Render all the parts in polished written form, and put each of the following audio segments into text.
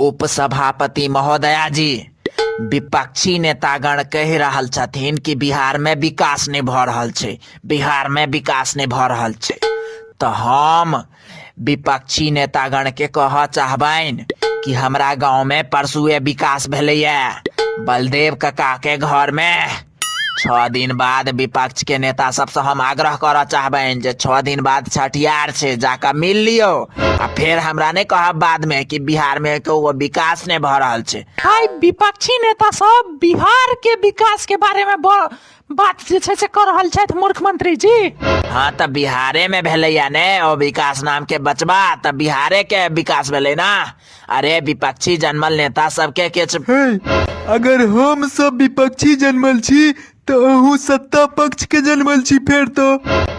उपसभापति महोदया जी, विपक्षी नेतागण कहि रहल छथिन कि बिहार में विकास नहि भऽ रहल छै, बिहार में विकास नहि भऽ रहल छै। तऽ हम विपक्षी नेतागण के कहऽ चाहबनि कि हमरा गांव में परसुए विकास भेलैया बलदेव कका के घर में। 6 दिन बाद विपक्ष के नेता सबसँ हम आग्रह करऽ चाहबनि जे 6 दिन बाद छठियार छै, जाकऽ मिल लियौ आ फेर हमरा नहि कहब बाद में कि बिहार में एको विकास नहि भऽ रहल छै। भाई, विपक्षी नेता सब बिहार के विकास के बारे में बात जे छै से कऽ रहल छथि मुख्यमंत्री जी। हाँ, तऽ बिहारे में भेलैया ने ओ विकास नाम के बचबा, तऽ बिहारे के विकास भेलै ना। अरे विपक्षी जन्मल नेता सबके किछु हे, अगर हम सब विपक्षी जन्मल छी तऽ अहूँ सत्ता पक्ष के जन्मल छी फेर तो।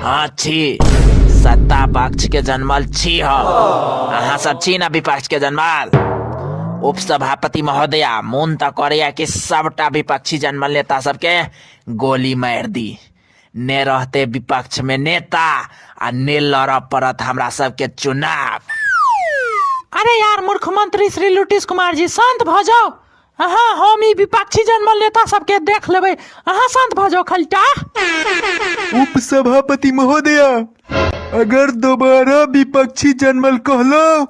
हाँ छी, सत्ता पक्ष के जन्मल छी हम, अहाँ सब छी ना विपक्ष के जन्मल। उपसभापति महोदया, मोन तऽ करैया कि सबटा विपक्षी जन्मल नेता सबके गोली मारि दी, ने रहते विपक्ष में नेता आ ने लड़ऽ पड़त हमरा सबके चुनाव। अरे यार मुख्यमंत्री श्री लुटिस कुमार जी, शांत भऽ जाउ अहाँ, हम ई विपक्षी जन्मल नेता सबके देख लेबै, अहाँ शांत भऽ जाउ खालीटा। उपसभापति महोदया, अगर दोबारा विपक्षी जन्मल कहलहुँ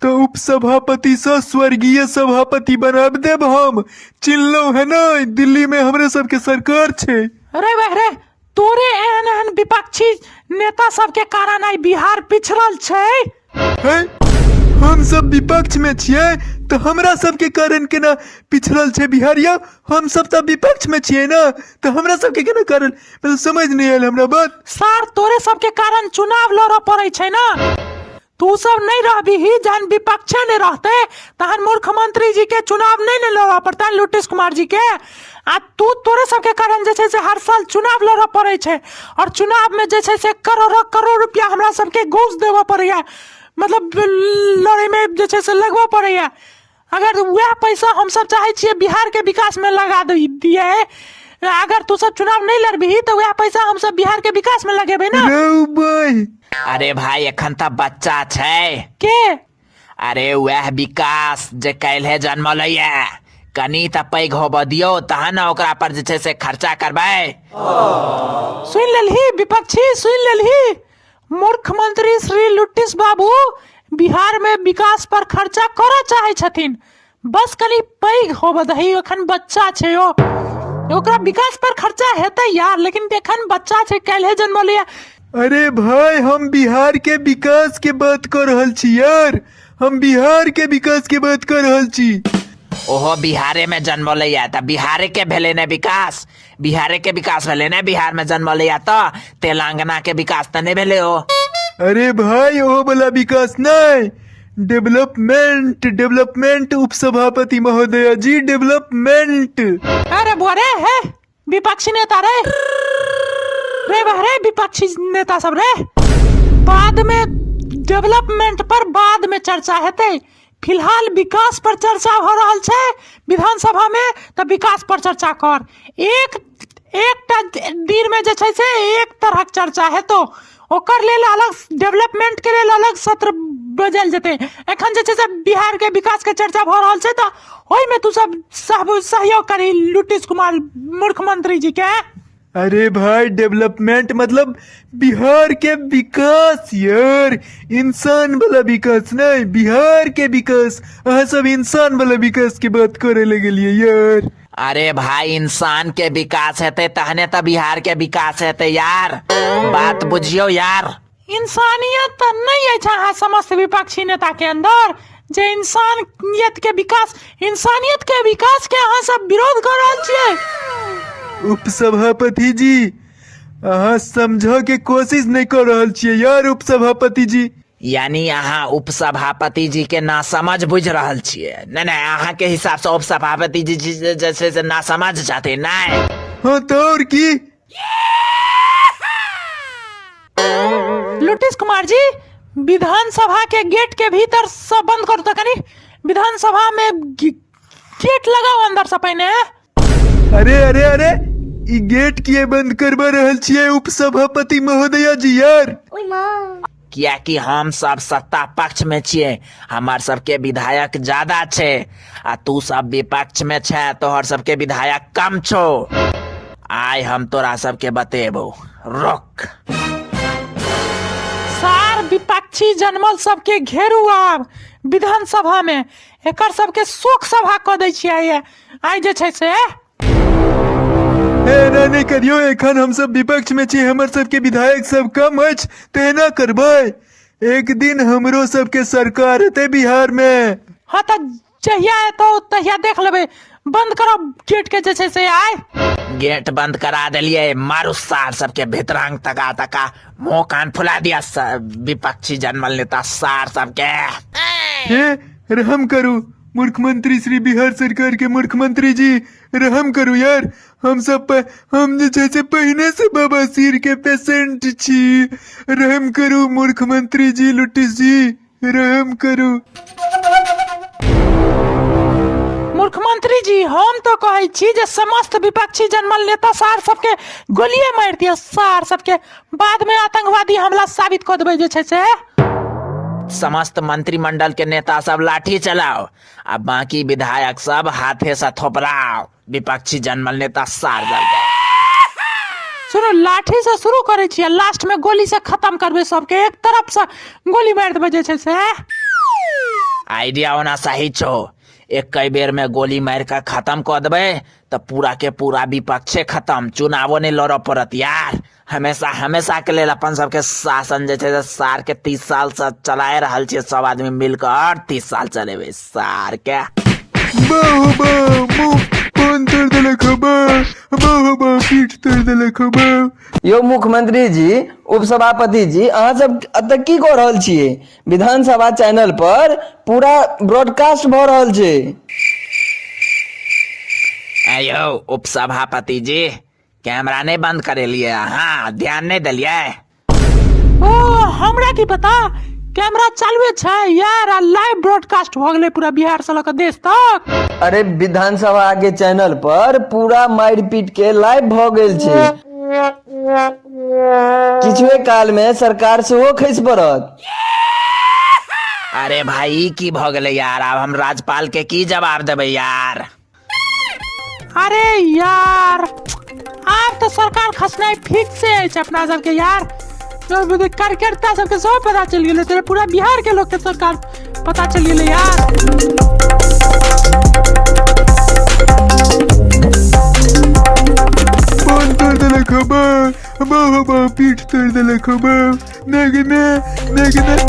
तऽ उपसभापति सँ स्वर्गीय सभापति बना देब हम। चिन्हलहुँ है ने, दिल्ली में हमरे सबके सरकार छै। अरे वाह रे, तोरे एहन एहन विपक्षी नेता सबके कारण आइ बिहार पिछड़ल छै। है, हम सब विपक्ष में छियै तऽ हमरा सबके कारण केना पिछड़ल छै बिहार? यौ, हम सब तऽ विपक्ष में छियै ने, तऽ हमरा सबके केना कारण? मतलब समझ नहि आयल हमरा बात। सार, तोरे सबके कारण चुनाव लड़ऽ पड़ै छै ना। तू सब नहीं रहबीही, जहन विपक्षे नहीं रहते तहन मुख्यमंत्री जी के चुनाव नहीं ने लड़ऽ पड़तै लुटिस कुमार जी के। आ तू तोरे सबके कारण जे छै से हर साल चुनाव लड़ऽ पड़ै छै, और चुनाव में जे छै से करोड़ों करोड़ रुपया हमरा सबके घूस देबऽ पड़ैया, मतलब लड़ै में जे छै से लगबऽ पड़ैया। अगर वएह पैसा हमसब चाहै छियै बिहार के विकास में लगा दियै, अगर तू सब चुनाव नहीं लड़बिही तऽ वएह पैसा हमसब बिहार के विकास में लगेबै ना। रौ भाई। अरे भाई, एखन तऽ बच्चा छै। के? अरे वएह विकास जे काल्हे जन्मलैया, कनी तऽ पैघ होबऽ दियौ तहन ने ओकरा पर जे छै से खर्चा करबै। सुनि लेलही विपक्षी, सुनि लेलही? मुख्यमंत्री श्री लुटिस बाबू बिहार में विकास पर खर्चा करऽ चाहै छथिन, बस कनी पैघ होबऽ दही, एखन बच्चा छै ओ, ओकरा विकास पर खर्चा हेतै यार, लेकिन एखन बच्चा छै, काल्हे जन्मलैया। अरे भाई, हम बिहार के विकास के बात कर रहल छी यार, हम बिहार के विकास के बात कर रहल छी। ओहो बिहारे में जन्मलैया तऽ बिहारे के भेलै ने विकास, बिहारे के विकास भेलै ने, बिहार में जन्मलैया तऽ तेलंगाना के विकास तऽ नहि भेलै ओ। अरे भाई, ओ वाला विकास नहीं, डेवलपमेंट, डेवलपमेंट उपसभापति महोदया जी, डेवलपमेंट। अरे बुआ रे, हे विपक्षी नेता रे, रे बा रे विपक्षी नेता सब रे, बाद में डेवलपमेंट पर बाद में चर्चा हेतै, फिलहाल विकास पर चर्चा भऽ रहल छै विधानसभा में, तऽ विकास पर चर्चा कर। एकटा दिन में जे छै से एक तरहक चर्चा हेतौ, ओकर लेल अलग, डेवलपमेंट के लेल अलग सत्र बजायल जेतै। एखन जे छै से बिहार के विकास के चर्चा भऽ रहल छै, तऽ ओहिमे तू सब सहयोग करी लुटिस कुमार मुख्यमंत्री जी के। अरे भाई, डेवलपमेंट मतलब बिहार के विकास यार, इंसान वाला विकास नहीं, बिहार के विकास। अहाँ सब इंसान वाला विकास के बात करे लगलिए यार। अरे भाई, इंसान के विकास हेतै तहने तऽ बिहार के विकास हेतै यार, बात बुझियौ यार। इंसानियत तऽ नहीं अछि अहाँ समस्त विपक्षी नेता के अंदर, जे इंसानियत के विकास, इंसानियत के विकास के अहाँ सब विरोध कऽ रहल छियै। उपसभापति जी, अहाँ समझऽ के कोशिश नहीं कर रहल छियै यार उपसभापति जी। यानी अहाँ उपसभापति जी के नासमझ बुझि रहल छियै? नहीं नहीं, अहाँ के हिसाब से उपसभापति जी जे छै से नासमझ छथिन नहीं? हाँ तो और की। लुटिस कुमार जी, विधानसभा के गेट के भीतर सब बंद करू तऽ कनी विधानसभा में गेट लगाओ अंदर से पहिने। अरे अरे अरे, ई गेट किए बंद करवा रहल छियै उपसभापति महोदया जी यार? कियाकि हम सब सत्ता पक्ष में छियै, हमर सबके विधायक ज्यादा छै आ तू सब विपक्ष में छै, तोहर सबके विधायक कम छौ। आइ हम तोरा सबके बतेबौ, रुक। सार विपक्षी जनमल सबके घेरू आब विधानसभा में, एकर सबके शोक सभा कऽ दै छियै आइ जे छै से। एना नहि करियौ, एखन हमसब विपक्ष में छी, हमर सबके विधायक सब कम अछि तऽ एना करबै? एक दिन हमरो सबके सरकार हेतै बिहार में। हाँ तऽ जहिया एतौ तहिया देख लेबै। बंद करो गेट के जे छै से आइ। गेट बंद करा देलियै, मारू सार सबके भितरांग तका तका मुंह कान फुला दिया विपक्षी जनमल नेता सार सबके। हे रहम करू मुख्यमंत्री श्री, बिहार सरकार के मुख्यमंत्री जी, रहम करू यार। हम सब हम जे छै से पहिने से बवासीर के पेशेंट छी। रहम करू मुख्यमंत्री जी, लुटिस जी, रहम करू। मुख्यमंत्री जी, हम तो कहै छी जे समस्त विपक्षी जनमल नेता सार सबके गोलिये मारि दिअ सार सबके, बाद में आतंकवादी हमला साबित कऽ देबै जे छै से। समस्त मंत्रिमंडल के नेता सब लाठी चलाओ आ बाकी विधायक सब हाथे से थोपराओ विपक्षी जनमल नेता सार सबके। सुनू, लाठी से शुरू करै छियै, लास्ट में गोली से खत्म करबै सबके, एक तरफ से गोली मारि देबै जे छै से। आइडिया ओना सही छौ, एक बेर में गोली मारि कऽ खत्म कऽ देबै तऽ पूरा के पूरा विपक्षे खत्म, चुनावो नहि लड़ऽ पड़त यार। हमेशा हमेशा के लेल अपन सबके शासन जे छै से सार के 30 साल से चलाए रहल छियै सब आदमी मिल कऽ, और 30 साल चलेबै सार के। बाह बाह, मुँह पान तोड़ देलक हौ, बाह बाह बाह, पीठ तोड़ देलक हौ, बाह। यौ मुख्यमंत्री जी, उपसभापति जी, अहाँ सब एतऽ की कऽ रहल छियै? विधानसभा चैनल पर पूरा ब्रॉडकास्ट भऽ रहल छै। यौ उपसभापति जी, कैमरा नहीं बंद करेलिए अहाँ, ध्यान नहीं देलिए? ओ हमरा की पता, कैमरा चालुए छै यार, आ लाइव ब्रॉडकास्ट भऽ गेलै पूरा बिहार से लऽ कऽ देश तक। अरे विधानसभा के चैनल पर पूरा मारि पीट के लाइव भऽ गेल छै, किछुए काल में सरकार सेहो खसि पड़त। अरे भाई ई की भऽ गेलै यार, आब हम राज्यपाल के की जवाब देबै यार? अरे यार आब तऽ सरकार खसनाइ फिक्स अछि अपना सबके यार, कार्यकर्ता सबके सब पता चलि गेलै, तेरे पूरा बिहार के लोग के सरकार पता चलि गेलै यार। पान तोड़ देलक हौ, बाह बाह बाह, पीठ तोड़ देलक हौ, बाह, मैं गे मैं, मैं गे मैं।